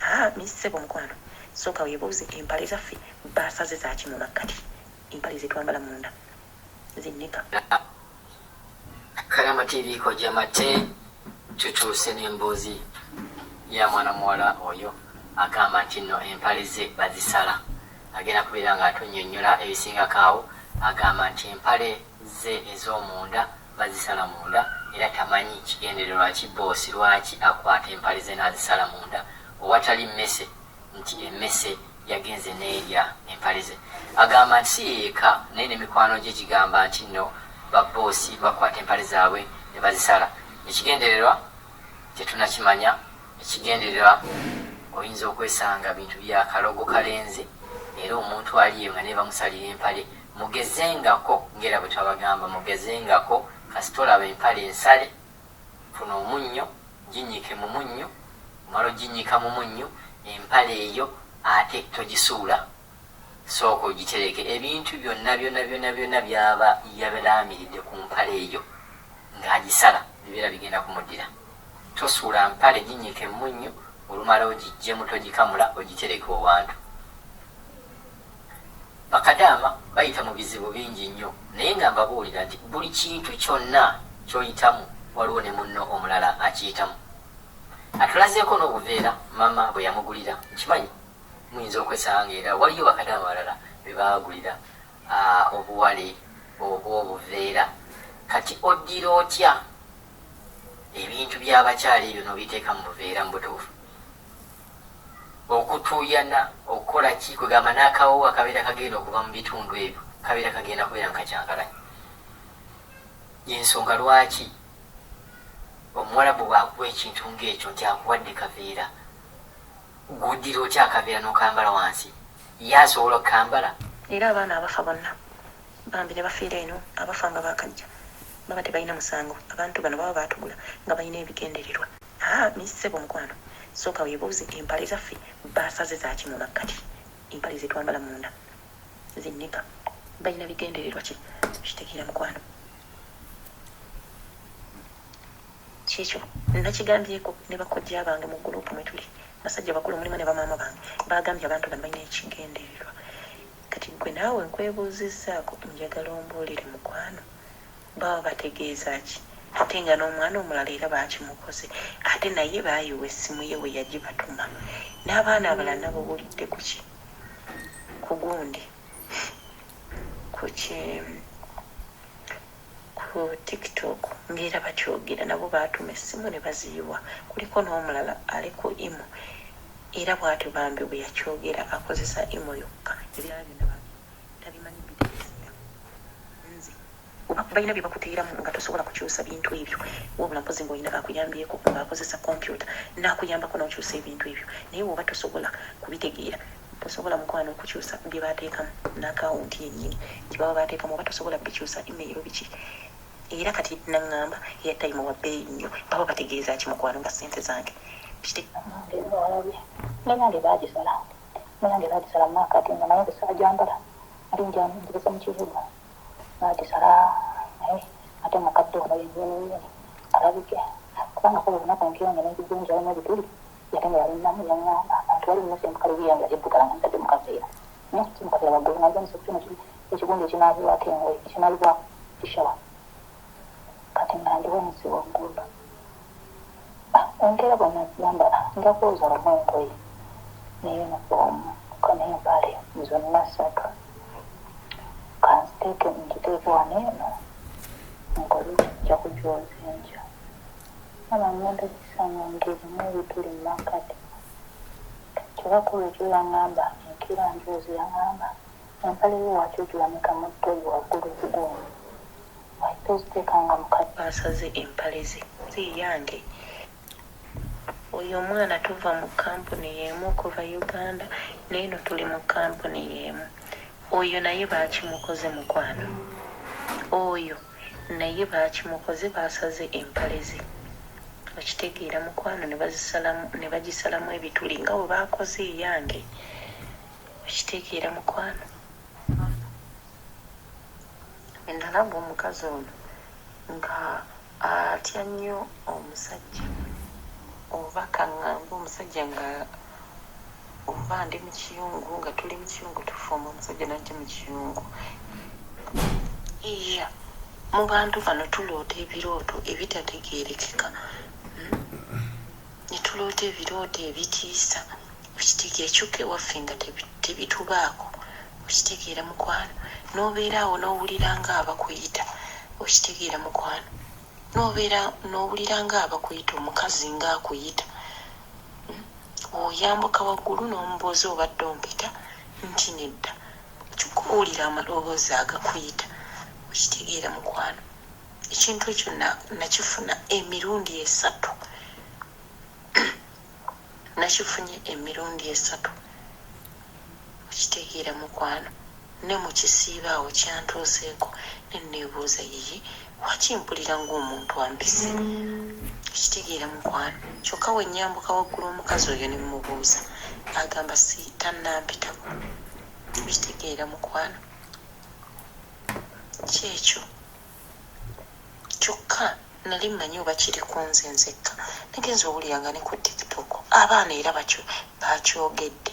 Haa mi ssebo mukwano sooka webuuze empale zaffe basaze zaki mumakkati empale zetwambala munda zi nika. Kalama TV Kojja Mate tutuuse n'emboozi ya mwana muwala oyo agamba nti nno empale ze bazisala. Agenda kubeera nga atunnyonnyola ebisingako awo. Agamba nti empale ze ez'omunda bazisala munda era tamanyi kigendererwa ki bboosi lwaki akwata empale ze n'azisala munda owatali mmese nti emmese yagenze n'erya empale ze. Agamba nti si ye yekka naye ne mikwano gye gigamba nti nno babboosi bakwata empale zaabwe ne bazisala. Ekigendererwa tetunakimanya. Ekigendererwa oyinza okwesanga bintu bya kalogo kalenzi era omuntu aliyo nga naye bamusalira empale. Mugezengako ng'era bwe twabagamba mugezengako kasita olaba empale ensale funa omunnyo ginnyike mu munnyo omala oginnyika mu munnyo empale eyo ate togisuula sooka ogitereke ebintu byonna byonna byonna byonna byaba yabalaamiridde ku mpale eyo ng'agisala bibeera bigenda kumuddira. Tosuula mpale ginnyike mu munnyo olumala ogiggyemu togikamula ogitereke owantu. Bakadaama bayita mu bizibu bingi nnyo naye nga mbabuulira nti buli kintu kyonna ky'oyitamu waliwo ne munno omulala akiyitamu. Atulazeeko n'obuveera mama bwe yamugulira nkimanyi muyinza okwesanga ng'era waliyo bakadaama abalala be baagulira obuwale obw'obuveera. Kati oddira otya ebintu by'abakyala ebyo n'obiteeka mu buveera mu butuufu? Okutuuyana, okukola ki, kwegamba n'akawoowo akabeera kagenda okuva mu bitundu ebyo kabeera kagenda kubeera nga kakyankalanye. Y'ensonga lwaki Omuwarabu bw'akuwa ekintu ng'ekyo nti akuwadde kaveera, ggwe oddira otya akaveera n'okambala wansi? Ye asobola okukambala? Era abaana abafa bonna bambi nebafiira eno abafa nga bakajja baba tebalina musango abantu bano baba batugula nga balina ebigendererwa. Haa mi ssebo mukwano sooka webuuze empale zaffe basaze zaki mumakkati empale zetwambala munda zi nika balina bigendererwa ki okitegeera mukwano. Kyekyo nakigambyeko ne bakojja bange mu group mwetuli basajja bakulu mulimu ne bamaama bange bagambye abantu bano balina ekigendererwa kati gwe naawe nkwebuuzizzaako njagala ombuulire mukwano baba bategeeza ki ate nga n'omwana omulala era bakimukoze ate naye baayiwa essimu ye weyagibatuma n'abaana abalala nabawulidde kuki ku gundi ku ki Ku tiktok ngera bakyogera nabo baatuma essimu nebaziyiwa kuliko nomulala ali ku imo era bwatyo bambi bweyakyogera akozesa imo yokka ebirala byonna bambi tabimanyi bitegeera nze. Oba balina byebakuteeramu nga tosobola kukyusa bintu ebyo wabula mpozi nga olina akuyambyeko nga akozesa computer nakuyambako nokyusa ebintu ebyo naye woba tosobola kubitegeera Tosobola mukwano okukyusa byebateekamu n'akawunti yennyini gyebaba bateekamu oba tosobola bikyusa email biki era kati nangamba airtime wa bbeeyi nnyo baba bategeeza ki mukwano nga ssente zange okite. Nange nga walabye neyange bagisala neyange bagisala mumakati nga naye nze sagyambala nali njirese mukibuga bagisala naye ate mukadde ono yenyini nyini alabike kubanga kwolwo olunaku enkeera nga nekigunjawo nebituli Ate nga yali nnamu yaŋŋamba anti wali mmese emukalubi yange yali eddugala nga ntadde mu kaveera si mu kaveera waggulu nga njanika ku kino ekigundi ekinaabirwako engoye ekinaabibwako kishawa kati nga ndi wansi waggulu ah, enkeera bwe nagamba ah, nja kwoza lumu engoye ne yunifoomu n'empale zonna ssatu kanziteeke ngiteeke wano eno nkole nja kugyoza enkya. Maama ngenda gisanga ngerimu ebituli mumakati kyoka kwolwo ekiro yangamba enkera njoze yangamba empale yo waki ogiwanika mu toyi wagulu kugundi why toziteka nga mukati. Basaze empale ze nze eyange. Oyo omwana tuva mu kampuni yemu okuva Uganda neno tuli mu kampuni yemu oyo naye bakimukoze mukwano oyo Naye bakimukoze basaze empale ze okitegeera mukwano nebazisalamu nebagisalamu ebituli nga bwebakoze eyange okitegeera mukwano. Nalaba omukazi ono nga atya nnyo omusajja oba kangambe omusajja nga Oba ndi mu kiyungu nga tuli mu kiyungu tufumba omusajja najja mu kiyungu. Iya, mu bantu bano tuloota ebirooto ebitategeerekeka. Ne tuloota ebirooto ebitiisa. Okitegeera kyokka ewaffe nga tebitubaako. Okitegeera mukwano? N'obeera awo n'owulira nga abakuyita. Okitegeera mukwano? N'obeera n'owulira nga abakuyita, omukazi nga akuyita. Oyambuka waggulu n'omubuuza obadde ompita nti nedda. Kyokka owulira amaloboozi agakuyita. Okitegeera mukwano? Ekintu ekyo nakifuna emirundi esatu. Nakifunye emirundi esatu. Okitegeera mukwano? Ne mu kisiibo awo kyantuuseeko ne nneebuuza yiyi lwaki mpulira ng'omuntu ampise. Okitegeera mukwano? Kyokka bwe nnyambuka waggulu omukazi oyo ne mmubuuza agamba si tannampitako. Okitegeera mukwano? Kyekyo. Kyokka nali mmanyi oba kiri ku nze nzekka. Nagenze owulira nga ne ku TikTok abaana era bakyo bakyogedde.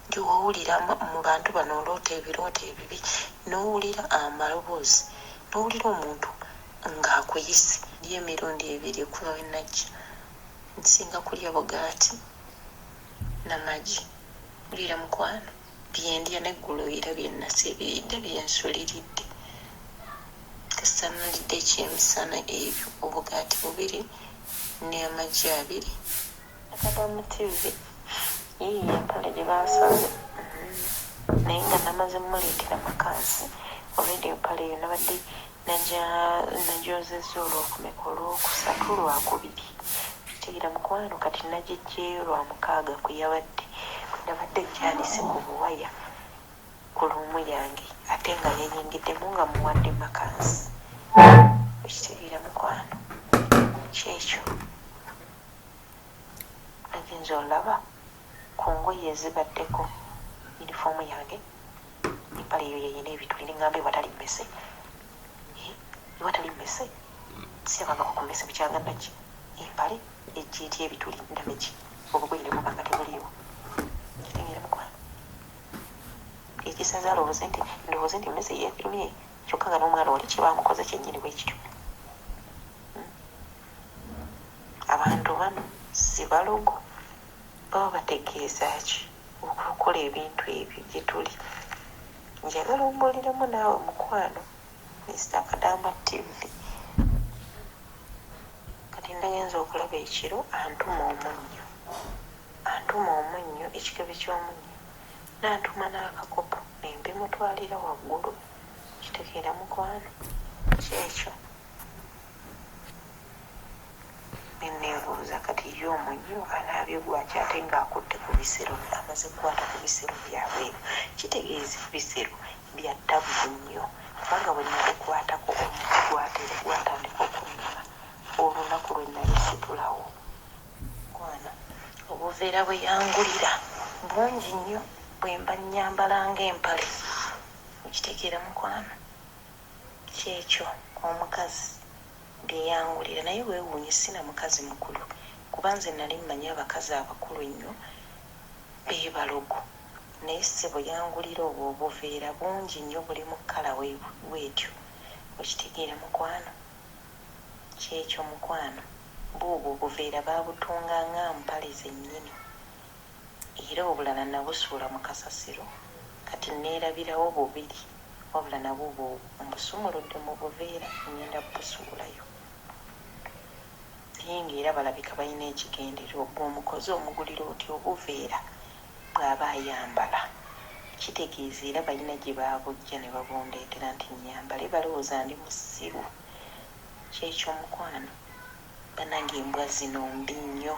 Nti owulira mu bantu bano oloota ebirooto ebibi n'owulira amaloboozi n'owulira omuntu ng'akuyise. Ndya emirundi ebiri okuva lwe najja. Nsinga kulya bugaati na magi. Wulira mukwano bye ndya n'eggulo era bye nasiibiridde bye nsuliridde. Kasita nalidde ekyemisana ebyo obugaati bubiri n'amagi abiri. Nakadamu TV yiiyo empale gye bansaze naye nga namaze muleetera makansi already empale eyo nabadde nagyozezza olwokumeka olwokusatu lwakubiri kitegeera mukwano kati nagiggyeeyo lwa mukaaga kwe yabadde nabadde gyanise ku buwaya ku luumu yange ate nga yayingiddemu nga muwadde makansi okitegeera mukwano kyekyo Nagenze olaba ku ngoye ezibaddeko yunifoomu yange, empale eyo y'erina ebituli ne ŋŋamba ewatali mmese, eh, ewatali mmese? Sirabangako ku mmese bukyanga nnagi empale ejja etya ebituli damage obugoye ne buba nga tebuliiwo. Kitegeera mukwano? Ekisaze alowooze nti ndowooze nti mmese yeerumye kyokka nga n'omwana oli kye baamukoze kyennyini bwe kityo. Abantu bano sibalogo? Baba bategeeza ki okukola ebintu ebyo gyetuli? Njagala ombuuliremu naawe mukwano Mister Kadaama TV. Kati nagenze okulaba ekiro antuma omunnyo, antuma omunnyo, ekikebe ky'omunnyo nantuma n'akakopo nembimutwalira waggulu. Okitegeera mukwano? Kyekyo. Ne nneebuuza, kati ye omunyu anaabye gwaki ate nga akutte ku bisero, amaze kukwata ku bisero byabwe ebyo? Kitegeeza ebisero bya ttabbu nnyo, kubanga bwe nabikwatako omutwe gwateera gwatandika okunnuma olunaku lwe nabisitulawo. Mukwano, obuveera bwe yangulira bungi nnyo bwe mba nnyambala ng'empale. Okitegeera mukwano? Kyekyo omukazi bye yangulira naye wewuunye si na mukazi mukulu kuba nze nali mmanyi abakazi abakulu ennyo be balogo naye ssebo yangulira obwo obuveera bungi nnyo buli mu kkala bwetyo okitegeera mukwano? Kyekyo mukwano buubwo obuveera babutunga nga mpale zennyini era obulala nabusuula mu kasasiro kati neerabirawo bubiri. Wabula nabwo mbusumuludde mu buveera ngenda busuulayo. Naye nga era balabika balina ekigendererwa gwe omukozi omugulira otya obuveera bwaba ayambala kitegeeza era balina gyebabujja nebabundeetera nti nyambale balowooza ndi musiru kyekyo mukwano banange embwa zino mbi nnyo.